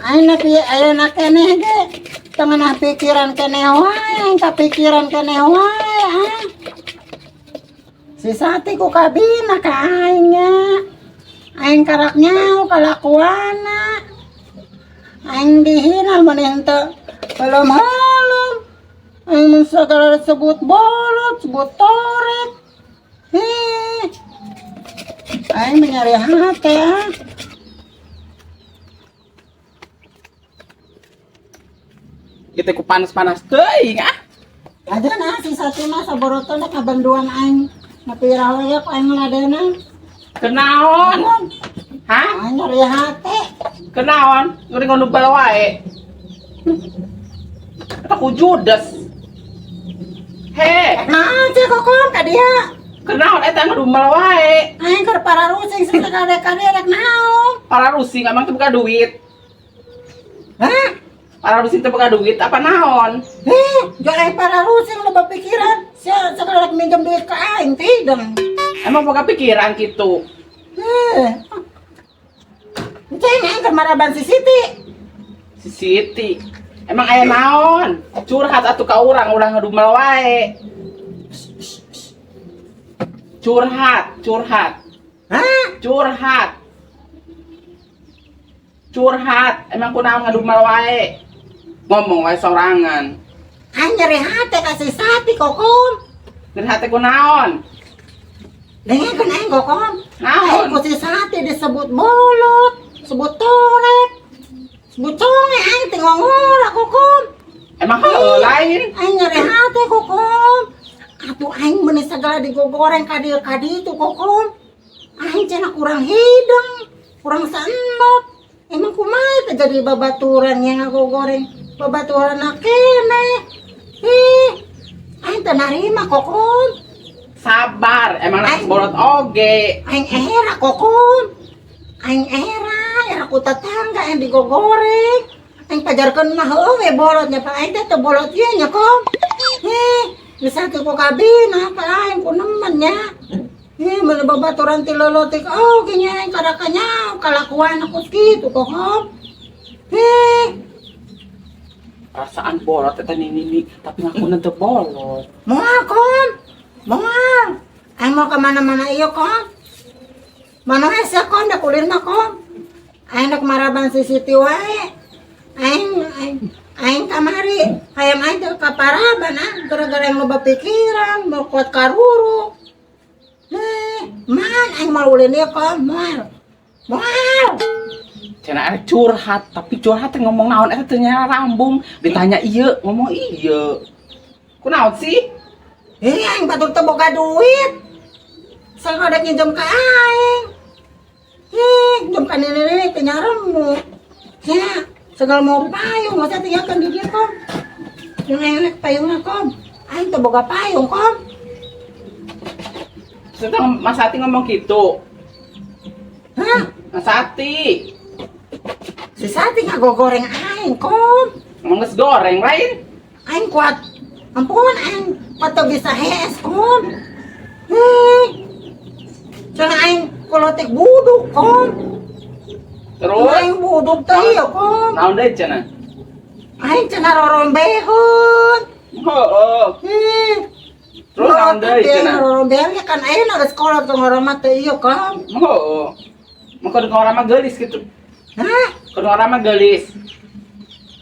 Aing na ayeuna keneh ge. Tengah pikiran keneh wae, aing kapikiran keneh wae ah. Si Sati ku kabina ka aing nya. Aing karak nyaho kalakuanna. Aing dihina mun henteu helem-helem. Aing mun sagala disebut bolot, sebut torek. Hih. Aing menyari hate ah. Kita ku panas-panas teuing ah. Aja nah si Sati mah saboroto na kabanduan aing. Napira we ku aing ngaladenan. Kenaon? Hah? Aing nyari hate. Kenaon? Ngeri ngono bal wae. Eta ku judes. He, Nah, cek kokom ka dia. Kenaon eta ngedumel wae? Aing keur pararusing sakade-kade rek naon. Pararusing emang teu boga duit. Hah? Pararusing teu boga duit apa naon? Eh, jual aing pararusing loba pikiran. Sia sagala rek minjem duit ka aing tideng. Emang boga pikiran kitu? Eh. Ceng aing keur maraban si Siti. Si Siti. Emang aya naon? Curhat atuh ka urang, ulah ngedumel wae. Curhat, curhat. Hah? Curhat. Curhat, emang kunaon ngedumel wae? Ngomong wae sorangan. Aing nyeri hate ka si Sati kokom. Nyeri hate kunaon? Dengekeun aing kokom. Naon? Aing ku si Sati disebut bolot, sebut torek, sebut conge aing teh ngongora kokom. Emang heueuh lain? Aing nyeri hate kokom. Atuh aing meuni sagala digogoreng ka dieu ka ditu kokom. Aing cenah kurang hidung, kurang senot. Emang kumaha teh jadi babaturan yang ngagogoreng? Babaturan keneh. Ih, aing teh narima kokom. Sabar, emang Aing bolot oge. Aing era kokom. Aing era, era ku tetangga yang digogoreng. Aing pajarkeun mah heueuh we bolotnya, Pak. Aing teh teu bolot ieu nya, Kom. Ih, bisa teh ku kabina, Pak. Aing ku nemen nya. Ih, mun babaturan ti lolotik oge nya aing karakanya kalakuan aku kitu, Kokom. Ih, Perasaan bolot eta nini, tapi ngaku teu bolot. Moal, Kom. Moal. Aing mau kemana-mana ieu, Kom. Mana hese, Kom, da kulir mah, Kom. Aing rek maraban si Siti wae. Aing aing aing kamari hayam aing teh ka paraban ah gara-gara aing loba pikiran, mau kuat karuru. Eh, man aing moal ulin ieu, Kom, moal. Moal. Cenah arek curhat, tapi curhat teh ngomong naon eta teh nyara rambung, ditanya ieu, ngomong ieu. Kunaon sih? Eh, aing batur teu boga duit. Sagala rek nginjem ka aing. Ih, nginjem ka nenek-nenek teh nyaremu. Ya, segala mau payung, masa tinggalkan di dia, Kom. Yang aing rek payungna, Kom. Aing teu boga payung, Kom. Sedang Mas Ati ngomong gitu. Hah? Mas Ati. Si Sati ngagogoreng aing, Kom. Ngomong geus goreng lain. Aing kuat. Ampun, aing kuat teu bisa hees, Kom. Hih. Cenah aing kolotik buduk, Kom. Terus? Aing buduk teh ieu, Kom. Naon deui cenah? Aing cenah rorombeheun. Heeh. Hih. Terus naon deui cenah? Rorombeheun ya kan aing geus kolot teu ngoroma teh ieu, Kom. Heeh. Mah kudu ngorama geulis gitu. Hah? Kudu ngorama geulis.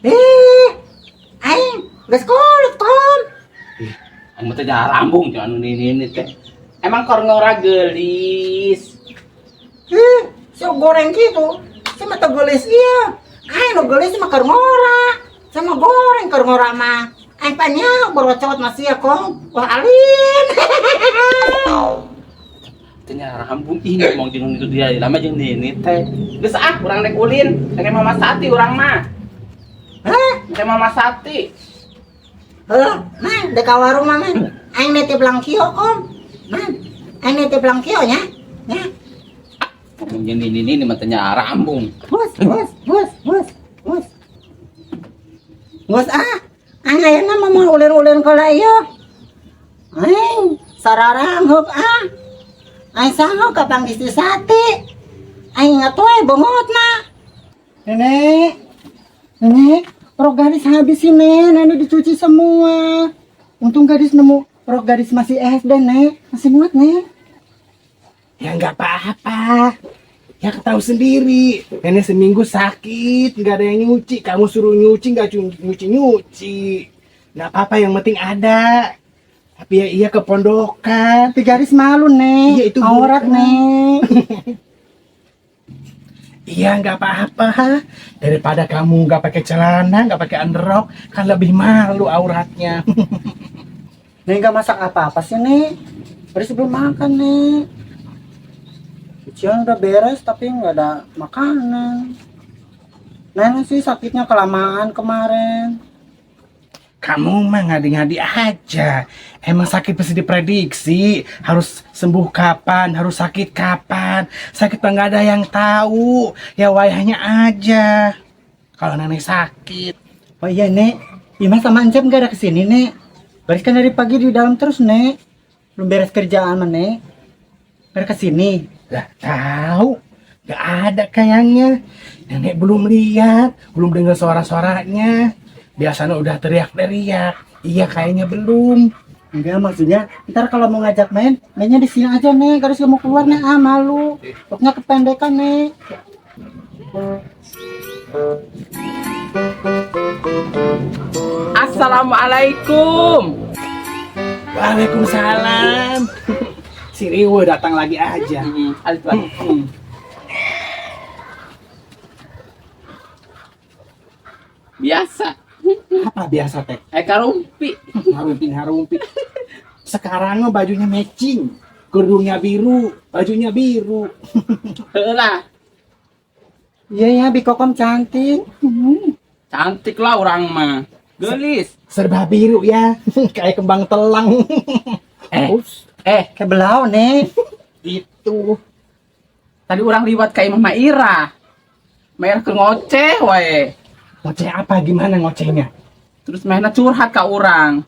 Ih. Aing geus kolot, Kom. Ih, aing mah teh jarambung jeung anu nini teh. Emang kor ngora geulis. Ih, si goreng gitu. Si mah teu geulis ieu. Aing nu geulis mah keur ngora. Sama goreng keur ngora mah. Aing panyaho borocot mah sia, Kom. Wah alin. Teh nyarambung ih ngomong jeung itu dia lama jeung nini teh. Geus ah urang rek ulin, rek Mama Sati urang mah. Hah? Rek Mama Sati. Heuh, man, dek ka warung mah, man. Aing nitip langkio, Kom. Man, aing nitip langkio nya. Nya. Ngomong jeung nini nini mah teh nyarambung. Bos, bos, bos, bos, bos. Bos ah, aing ayeuna mah moal ulin-ulin heula ieu. Aing sararangeup ah. Aing sanggup ka panggih si Sati. Aing ingat we bongotna. Nenek. Nenek, rok gadis habis sih, Nek. Nenek dicuci semua. Untung gadis nemu rok gadis masih SD, Nek. Masih muat, Nek. Ya nggak apa-apa. Ya tahu sendiri. Nenek seminggu sakit, nggak ada yang nyuci. Kamu suruh nyuci nggak nyuci-nyuci. Nggak apa-apa, yang penting ada. Tapi ya iya kepondokan. Tapi gadis malu, Nek. Iya, itu aurat, bukan. Nek. Iya nggak apa-apa. Daripada kamu nggak pakai celana, nggak pakai underrock, kan lebih malu auratnya. Nek nggak masak apa-apa sih, Nek. Gadis belum makan, Nek. Cucian udah beres tapi nggak ada makanan. Nenek sih sakitnya kelamaan kemarin. Kamu mah ngadi-ngadi aja. Emang sakit pasti diprediksi. Harus sembuh kapan, harus sakit kapan. Sakit mah nggak ada yang tahu. Ya wayahnya aja. Kalau nenek sakit. Oh iya, Nek. Ima sama Encep nggak ada kesini, Nek. Gadis kan dari pagi di dalam terus, Nek. Belum beres kerjaan, mah, Nek. Nggak ada kesini. Lah tahu. Nggak ada kayaknya. Nenek belum lihat, belum dengar suara-suaranya. Biasanya udah teriak-teriak. Iya kayaknya belum. Enggak, maksudnya ntar kalau mau ngajak main, mainnya di sini aja, Nek. Gadis nggak mau keluar, Nek. Ah, malu. Pokoknya kependekan, Nek. Assalamualaikum. Waalaikumsalam. Si Riwo datang lagi aja. Alif lagi. Biasa. Apa biasa teh? Karumpi. Harumpi harumpi. Sekarang mah bajunya matching. Kerudungnya biru, bajunya biru. Heeh lah. Iya ya, Bikokom cantik. Cantik lah orang mah. Gelis. Serba biru ya, kayak kembang telang. Eh, eh, Kayak belau, Nek. Itu. Tadi orang liwat ka imah Ma Ira. Ma Ira ke ngoceh wae. Ngoceh apa? Gimana ngocehnya? Terus mainnya curhat ka orang.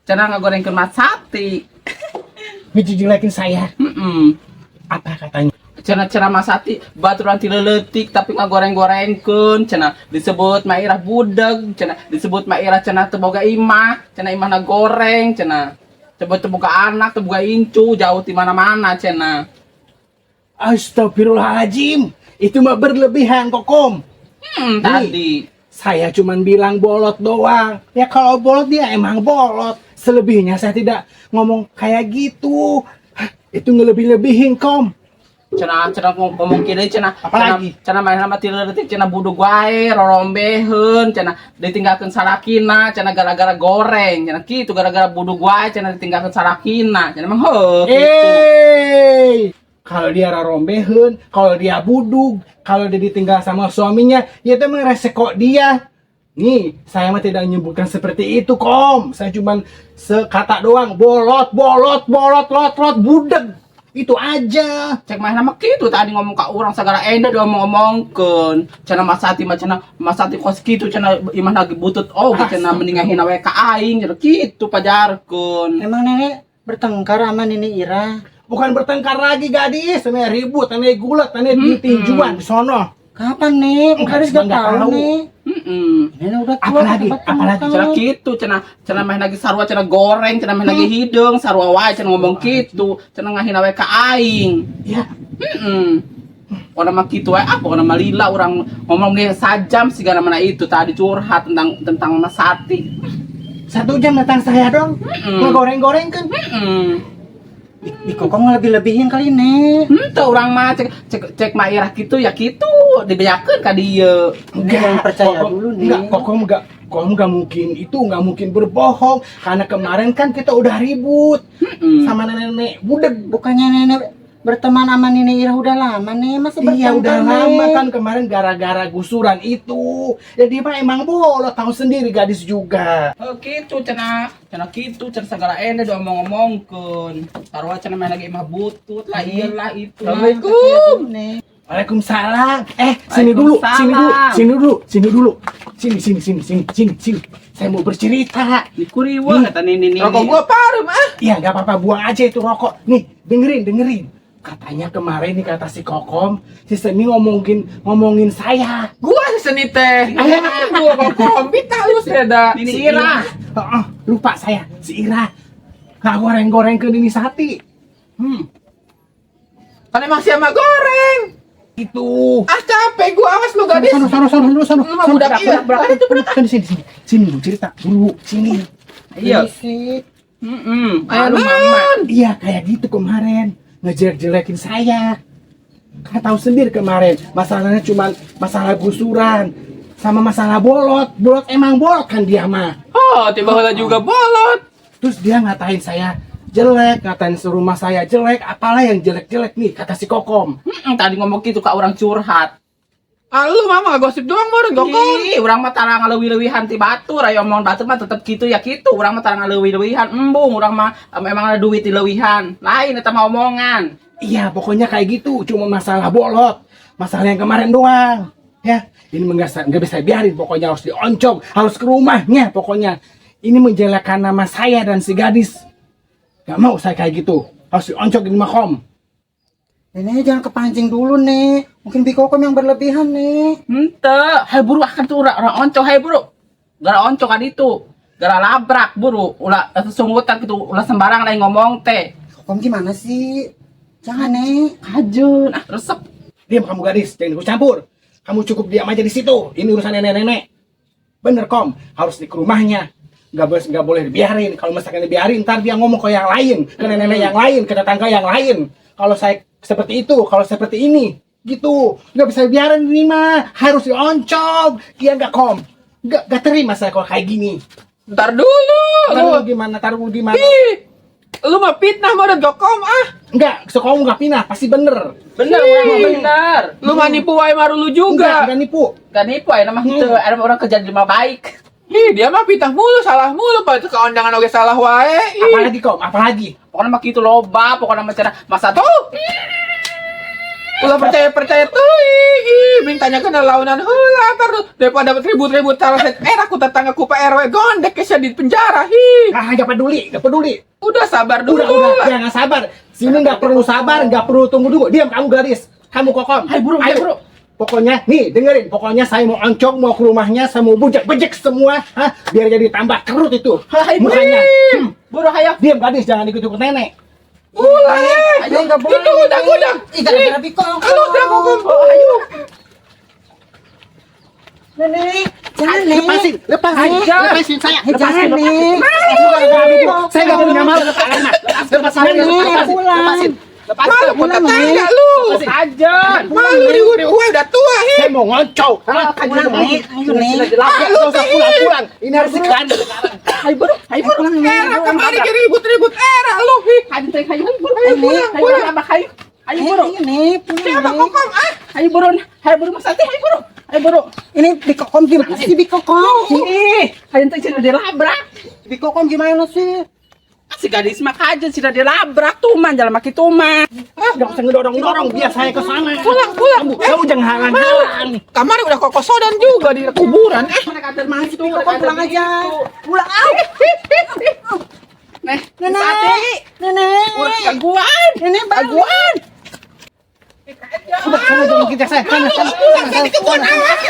Cenah ngagorengkeun Mas Sati. Ngejelekin saya. Apa katanya? Cenah-cenah Mas Sati baturan ti leuletik tapi ngagoreng-gorengkeun, cenah disebut Ma Ira budeg, cenah disebut Ma Ira cenah teu boga imah, cenah imahna goreng, cenah. Coba teu boga anak, teu boga incu, jauh ti mana-mana cenah. Astagfirullahaladzim. Itu mah berlebihan, Kokom. Tadi. Saya cuman bilang bolot doang. Ya kalau bolot dia emang bolot. Selebihnya saya tidak ngomong kayak gitu. Hah, itu ngelebih-lebihin, Kom. Cenah cenah ngomong kieu cenah. Apalagi? Cenah main sama ti leutik cenah budug wae, rorombeheun, cenah ditinggalkeun salakina, cenah gara-gara goreng, cenah kitu gara-gara budug wae cenah ditinggalkeun salakina. Cenah emang heuh kitu. Kalau dia rarombeheun, kalau dia budug, kalau dia ditinggal sama suaminya, ya itu emang resiko dia. Nih, saya mah tidak menyebutkan seperti itu, Kom. Saya cuman sekata doang, bolot, bolot, bolot, lot, lot, budeg. Itu aja. Cek mah nama kitu tadi ngomong ka urang segala enda diomong-omongkeun. Cenah Mas Sati mah cenah Mas Sati kos kitu cenah imah lagi butut oh cenah mending ngahina we ka aing cenah kitu pajarkeun. Emang nenek bertengkar sama Nini Ira? Bukan bertengkar lagi, gadis. Nenek ribut, nenek gulat, nenek ditinjuan di sono. Kapan, Nek? Enggak, Gadis gak nggak tahu, tahu. Nek. Nenek udah tua. Apalagi? Tempat Apalagi? tengkar. Cenah kitu cenah cenah mah lagi sarua cenah goreng cenah mah lagi hideung sarua wae cenah ngomong kitu cenah ngahina we ka aing. Ya, Pokona mah kitu wae ah pokona mah lila urang ngomong ge sajam sigana mana itu tadi curhat tentang tentang Mas Sati. 1 jam datang saya dong. Ngegoreng-goreng kan. Bikokom ngelebih-lebihin kali, Nek. Henteu urang mah cek cek cek Ma Irah kitu ya kitu dibejakeun ka dieu. Enggak, jangan percaya dulu nih. Enggak, Kokom enggak, Kokom enggak mungkin itu enggak mungkin berbohong karena kemarin kan kita udah ribut sama nenek-nenek budeg. Bukannya nenek berteman sama Nini Ira udah lama nih, masa Iya udah bertengkar, lama Nek? kan kemarin gara-gara gusuran itu. Ya dia mah emang bolot tahu sendiri gadis juga. Oh kitu cenah, cenah kitu cenah segala enda diomong-omongkeun. Sarua cenah mah lagi imah butut lah ieu lah itu. lah. Assalamualaikum, Nek. Waalaikumsalam. Sini dulu, sini dulu, sini dulu, sini dulu. Sini, sini, sini, sini, sini, sini. Saya mau bercerita. Di kuriwa kata nini nini. Rokok gua parem ah. Iya, nggak apa-apa, buang aja itu rokok. Nih, dengerin, dengerin. Katanya kemarin nih kata si Kokom, si Semi ngomongin saya. Gua si seni teh. Aduh, kokom pita lu seda. Nini Ira. Heeh, lupa saya, si Ira. Nggak goreng-goreng ke Nini Sati. Kan emang siapa goreng? Itu. Ah capek gua, awas lu gadis. Sono, sono, sono, sono, sono. Lu mah budak iya. Berangkat, berangkat. Sini, sini, sini. Sini dulu cerita dulu, sini. Iya. Berisik. Heeh. Ayo, Aduh, mama. Iya, kayak gitu kemarin. Ngejelek-jelekin saya. Kan tahu sendiri kemarin, masalahnya cuma masalah gusuran sama masalah bolot. Bolot emang bolot kan dia mah. Oh, tiba heula juga bolot. Terus dia ngatain saya jelek, ngatain serumah saya jelek, apalah yang jelek-jelek nih, kata si Kokom. Heeh, tadi ngomong gitu ke orang curhat. Ah lu mama gosip doang meureun kokom. Ih, urang mah tara ngaleuwih-leuwihan ti batur, ayo omong batur mah tetep gitu ya gitu. Urang mah tara ngaleuwih-leuwihan, embung urang mah emang ada duit dileuwihan. Lain eta mah omongan. Iya, pokoknya kayak gitu, cuma masalah bolot, masalah yang kemarin doang. Ya, ini nggak bisa biarin, pokoknya harus dioncong, harus ke rumahnya, pokoknya. Ini menjelekkan nama saya dan si gadis. Gak mau saya kayak gitu, harus dioncong di makom. Nenek jangan kepancing dulu nih. Mungkin Bikokom yang berlebihan nih. Henteu, hai buru akan tuh urang oncong hai buru. Gara oncong kan itu. Gara labrak buru, ulah sungutan gitu, ulah sembarang lain ngomong teh. Kokom gimana sih? Jangan nih. Kajun, ah resep. Diam kamu gadis, jangan ikut campur. Kamu cukup diam aja di situ. Ini urusan nenek-nenek. Bener Kom, harus di ke rumahnya. Nggak boleh dibiarin. Kalau misalkan dibiarin, ntar dia ngomong ke yang lain, ke nenek-nenek yang lain, ke tetangga yang lain. Kalau saya seperti itu, kalau seperti ini, gitu. Nggak bisa dibiarin ini mah, harus dioncong. Dia nggak Kom, nggak terima saya kalau kayak gini. Ntar dulu. Taruh Lu. gimana, taruh gimana? Ih, lu mah fitnah meureun kokom ah. Nggak, sekolah nggak pindah, pasti bener. Bener, urang mah bener. Lu mah nipu wae maru lu Enggak, juga. nggak nipu. Gak nipu aya mah henteu, aya mah orang kerja di rumah baik. Ih, dia mah fitnah mulu, salah mulu, pak ke undangan oge salah wae. Ih. Apalagi Kom, apalagi. Pokoknya mah kitu loba, pokoknya mah cenah masa tuh. Ulah percaya-percaya tuh, ih, ih, mintanya kena launan heula tar daripada ribut-ribut salah set era ku tetangga ku Pak RW gondek kesya di penjara hi. Ah, nggak peduli, nggak peduli. Udah sabar dulu Udah, lah. jangan sabar. Sini nggak perlu sabar, nggak perlu tunggu dulu. Diam kamu gadis. Kamu Kokom. Hai buru, hai Ayo. buru. Pokoknya nih dengerin, pokoknya saya mau oncong, mau ke rumahnya, saya mau bejek-bejek semua, hah? Biar jadi tambah kerut itu. Hai buru. Mukanya. Buru hayo. Diam gadis, jangan ikut-ikut nenek. Ulah, eh. Ayo, nggak boleh. Itu udah-udah. Ih, gara-gara Bikokom. Lu udah kokom. Oh, ayo. Nenek, jangan nih. Lepasin, lepasin, Ajar. lepasin saya. Eh, jangan nih. Saya nggak punya malu. Lepasin, Nenek, lepasin, pulang. lepasin. Lepas. Malu ku Pulang, tetangga Nek. lu. Ajar. Malu riuh-riuh wah, udah tua hi. Saya mau ngoncong. Hah? Pulang, Nek. Ayo, Nek. Nggak usah pulang-pulang. Ini harus sekarang. Hayo buru, hayo buru. Pulang, Nek. Era kemarin ke ribut-ribut era lu hi. Hayo teh hayo buru. Ayo, pulang, Hayo pulang. labrak hayo. Hayo Ayo, buru. ayo, Nek. Pulang, Siapa Nek. kokom ah? Hayo buru. Hayo buru Mas Ati, hayo buru. Hayo buru. Ini Bikokom gimana sih Bikokom? Ih, hayo teh cenah dilabrak. Bikokom gimana sih? Si gadis mah kajen sudah dilabrak tuh man jalan maki tuh man. Nggak usah ngedorong-dorong, biar saya ke sana. Pulang, pulang. Kamu, kamu jangan halang-halang. Kemarin udah kokosodan juga di kuburan eh. Mana Sih Bikokom pulang aja. Pulang ah. Neh, Nenek. Sati. Nenek. Urang gangguan. Nenek balik. Gangguan. Udah, sana jangan kejar saya. Sana, sana, sana, sana. Di kebun awas.